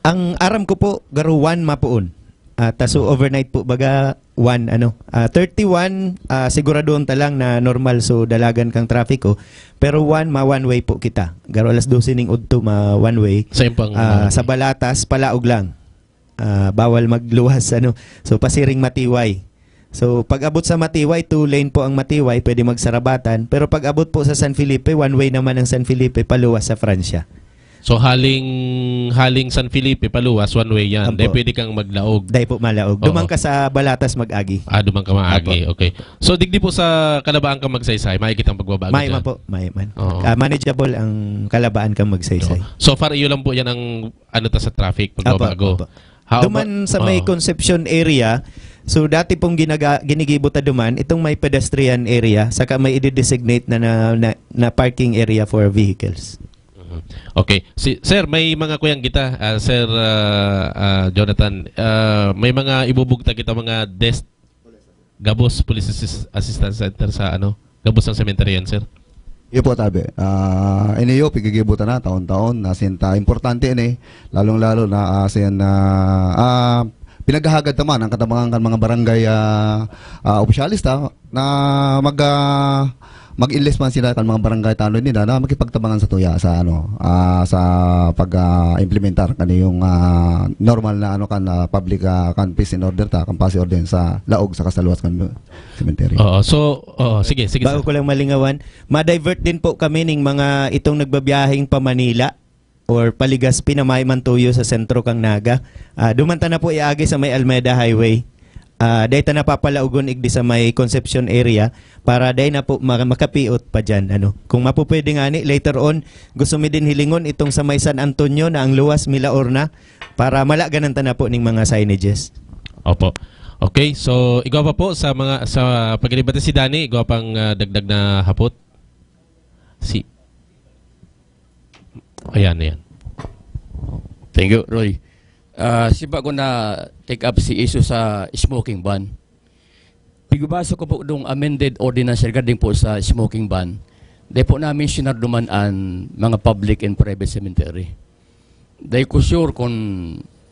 Ang aram ko po, garo one mapoon. Ah, ta so overnight po, baga one, ano, ah, thirty-one, ah, siguradoon ta lang na normal, so dalagan kang trafiko. Pero one, ma one way po kita. Garo alas dose ning udto, ma one way. Sa impang Ah, sa Balatas, palaog lang. Ah, bawal magluwas, ano. So, pasiring Matiway. So, pag abot sa Matiway, two lane po ang Matiway, pwede magsarabatan. Pero pag abot po sa San Felipe, one way naman ang San Felipe, paluwas sa Francia. So haling haling San Felipe paluwas, one way yan. Opo. Dahil pwede kang maglaog. Dahil po malaog. Oo. Duman ka sa Balatas mag-agi. Ah, duman ka maagi. Okay. So digdi po sa Kalabaan ka Magsaysay, makikita ang pagbabago May dyan? man po, may man. Oo. Ah, manageable ang Kalabaan ka Magsaysay. So far, iyo lang po yan ang ano ta sa traffic, Apo, pagbabago. apo. How Duman about- sa may Oo. Concepcion area, so dati pong ginaga, ginigibo ta duman, itong may pedestrian area, saka may i-designate na, na, na, na parking area for vehicles. Mhm. Okay. Si, sir, may mga kuyang kita, ah, Sir ah, ah, Jonathan. Ah, may mga ibubugta kita mga desk gabos police assist- assistance center sa ano, gabos ng cemetery yan, sir. Iyo po, tabi. Ah, iniyo, pigigibutan na taon-taon. Asin ta, importante ini, lalong-lalo na asin na ah, pinaghahagad naman ang katabangan kan mga barangay ah, ah, opisyalis ta na mag ah, mag-enlist man sila kan mga barangay tanod nila na makipagtabangan sa tuya sa ano ah, sa pag ah, implementar kaniyong ah, normal na ano kan ah, public ah, kan peace and order ta kan pasi order sa laog sa kasaluwas kan cemetery. Oo. So, oo, sige, sige, Bago sir. ko lang malingawan, ma-divert din po kami ning mga itong nagbabiyaheng pa Manila or pa Legazpi na may mantuyo sa sentro kang Naga. Ah, duman ta na po iagi sa may Almeda Highway. Ah, dahil ta napapalaogon igdi sa may Concepcion area para dahil na po ma- makapiot pa dyan. Ano? Kung mapupwede nga ni, later on, gusto mi din hilingon itong sa may San Antonio na ang luwas milaor na para malaganan ta na po ning mga signages. Opo. Okay, so igwa pa po sa mga sa pagdebate si Danny, igwa pang ah, dagdag na hapot. Si Ayan, ayan. Thank you, Roy. Ah, siba ko na take up si issue sa smoking ban. Pigbabaso ko po dong amended ordinance regarding po sa smoking ban. Dahil po namin sinarduman ang mga public and private cemetery. Dahil ko sure kung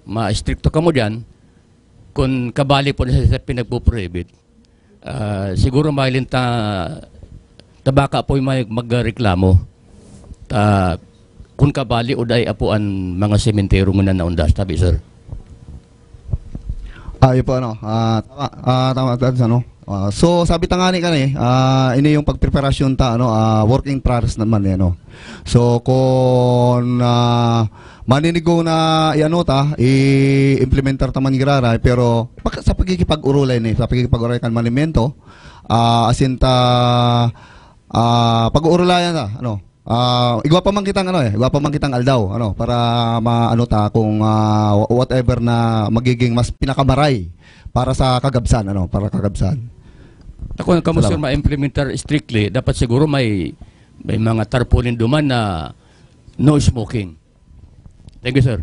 ma-stricto kamo dyan, kung kabali po na sa pinagpo-prohibit, ah, siguro mahiling ta, tabaka po yung may magreklamo. Ta, kung kabali o dai apo ang mga sementeryo ngunyan na undas, tabi, sir. Ah, yun po, ano. Ah, tama, ah, tama, tama, ano. Ah, so, sabi ta nga ni kani, ah, ini yung pagpreparasyon ta, ano, ah, work in progress naman, eh, no. So, kung ah, maninigo na i-ano ta, i-implementar ta man giraray, pero pag, sa pagkikipag-urulay ni, sa pagkikipag-urulay kan manimento, ah, asin ta, ah, pag-uurulayan ta, ano, ah, igwa pa man kitang, ano, eh, igwa pa man kitang aldaw, ano, para maano ta kung ah, whatever na magiging mas pinakamaray para sa kagabsan, ano, para kagabsan. Ako, kamo, sir, Salamat. Ma-implementar strictly, dapat siguro may may mga tarpaulin duman na no smoking. Thank you, sir.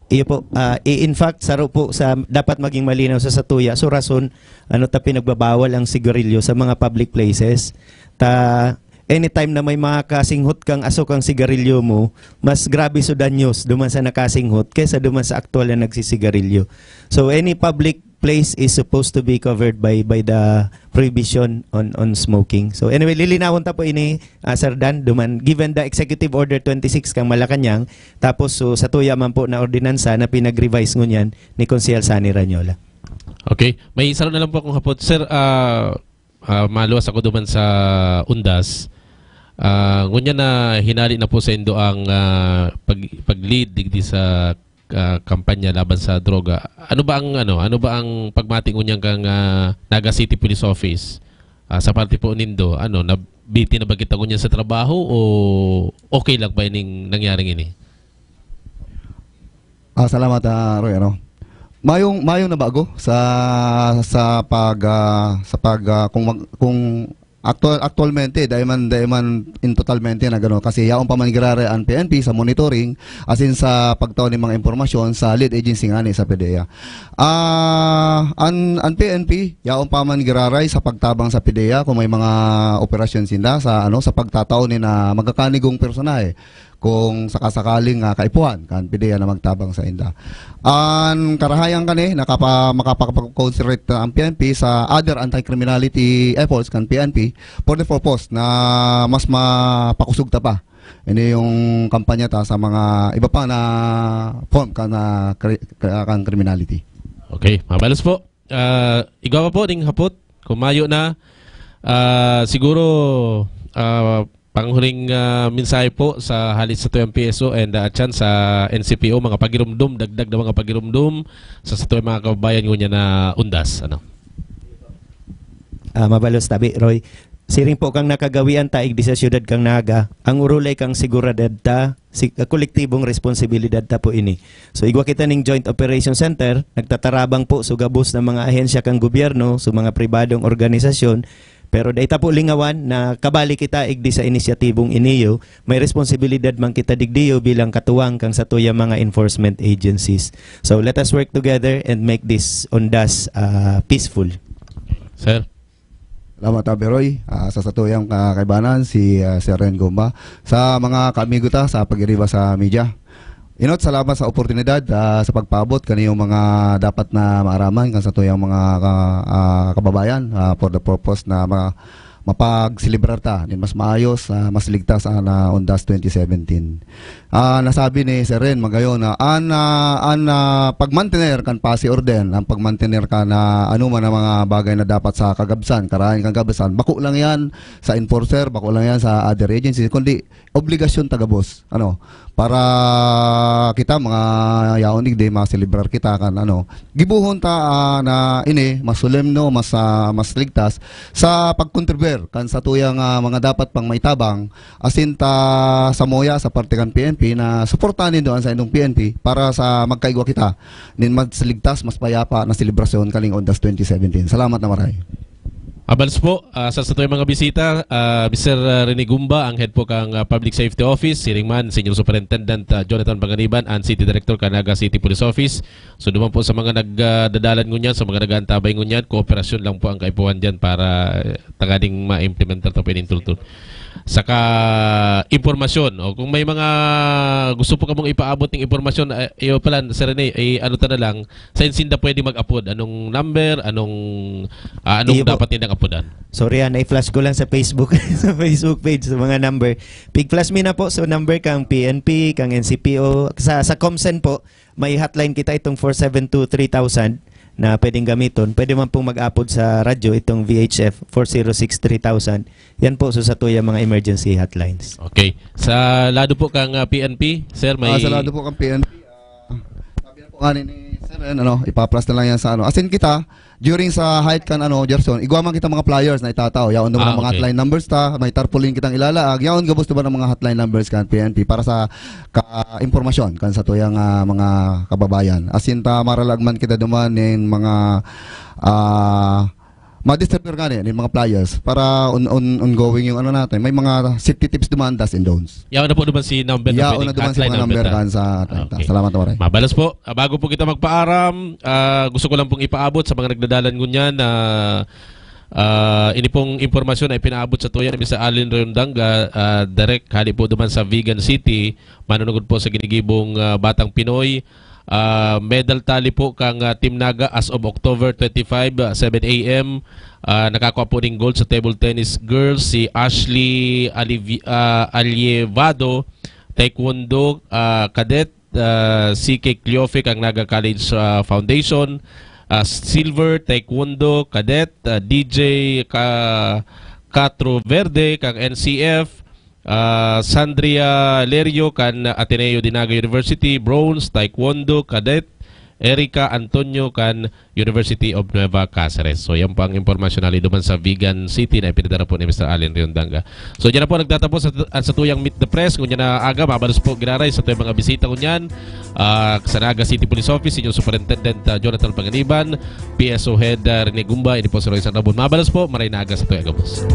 Iyo po. Ah, i- in fact, saro po sa dapat maging malinaw sa satuya. So, rason, ano ta pinagbabawal ang sigarilyo sa mga public places. Ta, anytime na may mga kasinghot kang aso kang sigarilyo mo, mas grabe so danyos duman sa nakasinghot kaysa duman sa aktual na nagsisigarilyo. So, any public place is supposed to be covered by by the prohibition on on smoking. So anyway, lilinawon ta po ini, ah, Sir Dan, duman given the Executive Order twenty-six kang Malacañang, tapos so satuya man po na ordinansa na pinag-revise ngunyan ni Konsehal Sonny Rañola. Okay. May isa na lang po akong hapot. Sir, ah, ah, maluwas ako duman sa Undas. Ah, ngunyan na hinali na po saindo ang, ah, pag-, pag-lead digdi sa, ah, kampanya laban sa droga. Ano ba ang, ano, ano ba ang pagmati ngunyan kan, ah, Naga City Police Office? Ah, sa parte po nindo, ano, nabitin na ba kita ngunyan sa trabaho o okay lang ba ining nangyaring ini? Ah, salamat, ah, Roy, ano. Mayong, mayong nabago sa, sa pag, ah, sa pag, ah, kung mag-, kung aktual, aktualmente, dai man, dai man in totalmente na gano'n. Kasi yaon pa man giraray an P N P sa monitoring, as in sa pagtao nin mga impormasyon sa lead agency ngani sa PDEA. Ah, an, an P N P, yaon pa man giraray sa pagtabang sa PDEA kung may mga operasyon sinda sa, ano, sa pagtatao nin, ah, magkakanigong personahe. Kung sakasakaling, ah, kaipuhan kan PDEA na magtabang sainda. An karahayan kani, nakapa-, makapag-concentrate na ang P N P sa other anti-criminality efforts kan P N P for the purpose na mas mapakusog ta pa. Ini yung kampanya ta sa mga iba pa na form kan, ah, kri-, kan criminality. Okay, mabalos po. Ah, igwa pa po ning hapot. Kung mayo na, ah, siguro, ah, panghuling, ah, mensahe po sa hali satuyang P S O and, ah, dyan sa N C P O, mga pagirumdom, dagdag na mga pagirumdom sa satuyang mga kababayan ngunyan na undas, ano? Ah, mabalos tabi, Roy. Siring po kang nakagawian ta igdi sa siyudad kang Naga, ang orolay kang seguridad ta, si-, kolektibong responsibilidad ta po ini. So, igwa kita ning Joint Operation Center, nagtatarabang po sa gabos na mga ahensya kan gobyerno, sa mga pribadong organisasyon, pero dai ta po lingawan na kabali kita igdi sa inisyatibong iniyo, may responsibilidad man kita digdiyo bilang katuwang kan satuyang mga enforcement agencies. So, let us work together and make this undas, ah, peaceful. Sir? Salamat, Abi Roy. Ah, sa satuyang, ah, kaibanan, si, ah, Sir Ren Gumba. Sa mga kaamigo ta sa pag-iriba sa media, inot, salamat sa oportunidad, ah, sa pagpaabot kaniyong mga dapat na maaraman kan satuyang mga ka-, ah, kababayan, ah, for the purpose na ma-, mapagselebrar ta nin mas maayos, ah, mas ligtas an, ah, Undas twenty seventeen. Ah, nasabi ni Sir Ren magayon na an, ah, an, ah, pagmantener kan pasi orden, ang pagmantener kan, ah, anoman na mga bagay na dapat sa kagabsan, karahayan kan kagabsan, bako lang yan sa enforcer, bako lang yan sa other agencies, kundi obligasyon ta gabos, ano, para kita mga yaon digdi, maselebrar kita kan, ano, gibohon ta, ah, na ini mas solemno, mas, ah, mas ligtas sa pagkontribuir kan satuyang, ah, mga dapat pang maitabang, asin ta samuya sa parte kan P N P na suportahan nindo an saindong P N P para sa magkaigwa kita nin mas ligtas, mas payapa na selebrasyon kaning Undas twenty seventeen. Salamat na maray. Abans po, ah, sa satuyang mga bisita, ah, Mister Rene Gumba, ang head po kang, ah, Public Safety Office, siring man, Senior Superintendent, ah, Jonathan Panganiban, ang City Director kan Naga City Police Office. So, duman po sa mga nagdadalan ngunyan, sa mga nag-aantabay ngunyan, kooperasyon lang po ang kaipuhan diyan para, eh, tanganing ma-implementar ta po ining tultol. Saka, impormasyon. O, kung may mga gusto po kamong ipaabot ng impormasyon, eh, iyo pala, Sir Rene, eh, ano ta na lang, sain sinda pwede mag-apod? Anong number? Anong, ah, anong Iyo po. dapat nindang apodan? Sorry, ah, nai-flash ko lang sa Facebook, sa Facebook page, sa mga number. Pig-flash mi na po, so number kang P N P, kang N C P O, sa, sa Comsen po, may hotline kita itong four seven two three thousand na pwedeng gamiton. Pwede man pong mag-apod sa radyo itong V H F four zero six three thousand. Yan po, so sa tuya mga emergency hotlines. Okay. Sa lado po kang, ah, P N P, sir, may Ah, sa lado po kang P N P, ah, sabi na po nga ni, ni Sir Ren, ano, ipa-flash na lang yan sa ano. As in kita, during sa hike kan, ano, Gerson, igwa man kita mga flyers na itatao. Yaon naman Ah, ang mga okay. hotline numbers ta, may tarpaulin kitang ilalaag. Yaon gabos naman ang mga hotline numbers kan P N P para sa ka-, impormasyon kan sa tuyang, ah, mga kababayan. As in ta, maralag man kita duman nin mga, ah, ma-distributor nga nin mga flyers para on, on, ongoing yung ano natin. May mga safety tips duman, do's and don'ts. Yaon na po duman si number na Yaon pwedeng na duman si hotline mga number number ta. kan sa hotline ta. Okay. Salamat, Waray. Mabalos po. Ah, bago po kita magpaaram, ah, gusto ko lang pong ipaabot sa mga nagdadalan ngunyan na, ah, ini pong impormasyon ay pinaabot sa tuya ni Mister Allen Rondanga, ah, direct hali po duman sa Vigan City, manunugod po sa ginigibong, ah, Batang Pinoy. Ah, medal tally po kang, ah, Team Naga as of October twenty-five, ah, seven A M. Ah, nakakua po ning gold sa table tennis girls si Ashley Alivi-, ah, Alievado, taekwondo, ah, cadet, ah, C K Cleofe kang Naga College, ah, Foundation, ah, silver, taekwondo, cadet, ah, D J Ka-, Catro Verde kang N C F, Ah, Sandria Lerio kan Ateneo de Naga University, bronze, taekwondo, cadet, Erica Antonio kan University of Nueva Caceres. So, yan po ang impormasyon na liduman sa Vigan City na ipinadara po ni Mister Allen Riondanga. So, dyan na po nagtatapos ang, ang satuyang Meet the Press. Ngunyan na aga, mabalos po giraray sa tuyang mga bisita ngunyan. Ah, sa Naga City Police Office, inyong Superintendent, ah, Jonathan Panganiban, P S O Head, ah, Rene Gumba, ini po si Roy San Ramon. Mabalos po, maray na aga sa tuyang gabos.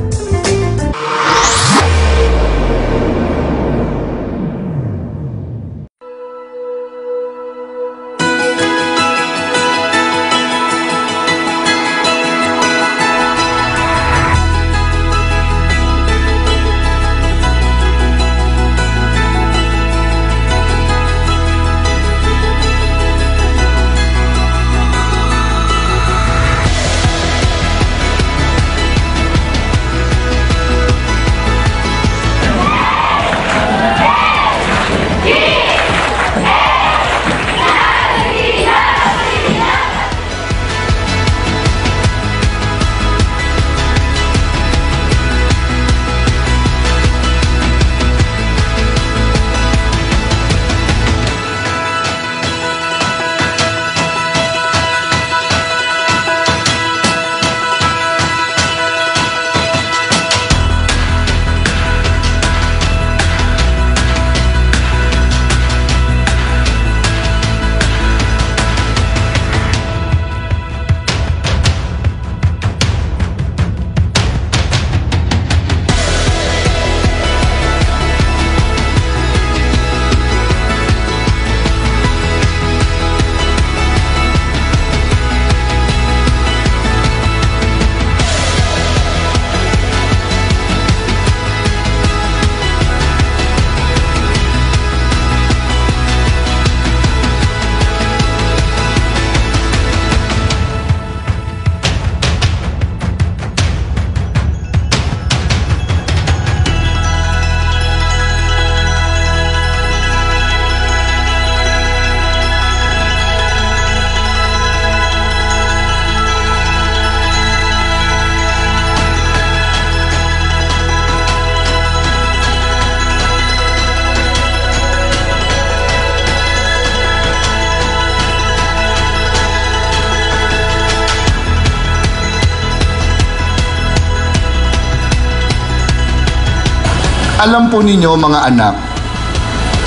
Alam po ninyo, mga anak,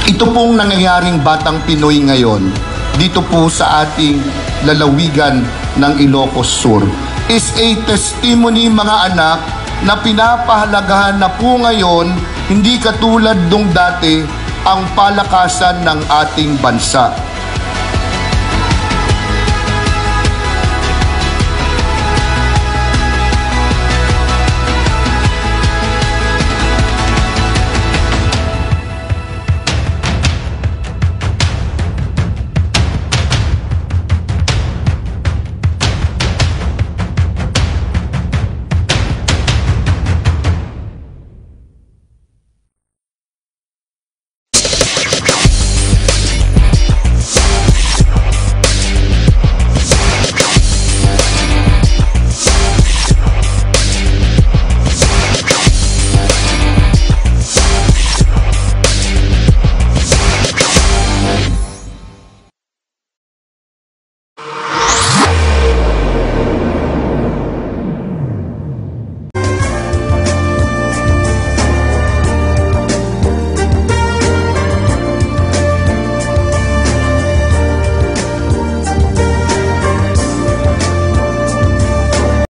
ito pong nangyayaring Batang Pinoy ngayon, dito po sa ating lalawigan ng Ilocos Sur, is a testimony, mga anak, na pinapahalagahan na po ngayon, hindi katulad nung dati, ang palakasan ng ating bansa.